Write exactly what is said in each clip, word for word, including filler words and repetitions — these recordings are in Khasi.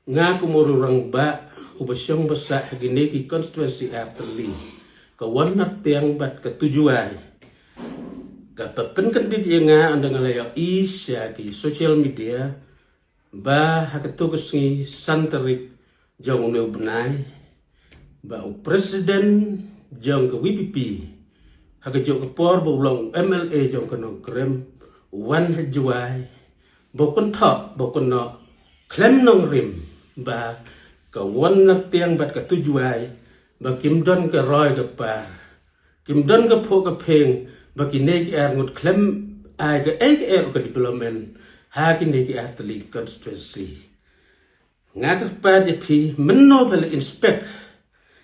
Nga kum u rangbah uba shong ba sah ha kine ki constituency artylli, ka Wahnertiang bad ka Tujwai, ka ba pynkyndit ïa nga ynda nga la ïohi sha ki social media ba ha kato ka sngi san tarik jong une u bnai ba u president jong ka VPP ha kajuh ka por ba u long u MLA jong ka Nongkrem u wan ha Jwai ba u kynthoh ba u kynnoh khlem nongrim ba ka Wahnertiang bad ka Tujwai ba kim don ka roi ka par, kim don ka phuh ka phein, ba kine ki arngut khlem ai kaei kaei ruh ka development ha kine ki artylli constituency. Nga kyrpad ïa phi mynno ba la inspect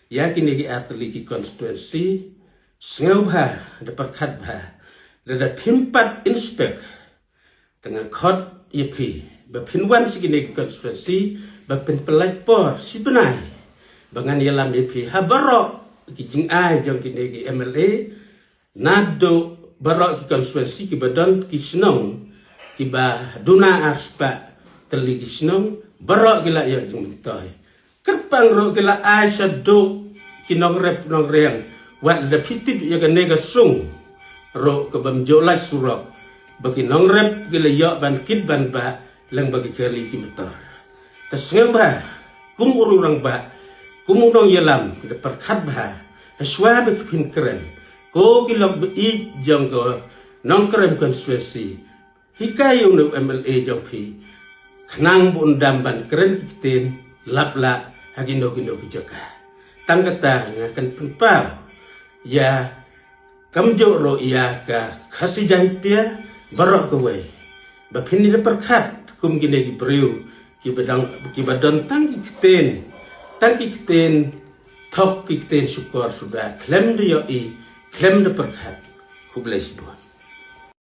ïa kine ki artylli ki constituency, sngewbha da pyrkhat bha, lada phim pat inspect, te nga khot ïa phi ba phin wan sha kine ki constituency ba phin pynlait por shi bnai ba ngan ïalam ïa phi ha baroh ki jingai jong kine ki MLA, naduh baroh ki constituency kiba don ki shnong kiba duna arspah tylli ki shnong, baroh ki la ïoh jingmyntoi. Kyrpang ruh ki la ai shaduh ki nongrep nongriang, wat da phi tip ïa kane ka sung ruh ka bym ju lait surok ba ki nongrep ki la ïoh ban kit ban bah lyngba ki kali ki motor. Te sngewbha kum u rangbah, kum u nongïalam, da pyrkhat bha ha shuwa ba ki phin kren. Ko ki lok ba ïeit jong ka Nongkrem constituency, hikai ïa une u MLA jong phi khnang ba un dam ban kren ki ktien lap lah ha kino kino ki jaka. Tang kata nga kan pynpaw ïa, kumjuh ruh ïa ka Khasi Jaiñtia baroh kawei, ba phin ïa da pyrkhat kum kine ki briew kiba dang, kiba don tang ki ktien, tang ki ktien thok, ki ktien shukor suda, khlem da ïohi, khlem da pyrkhat. Khublei shibun.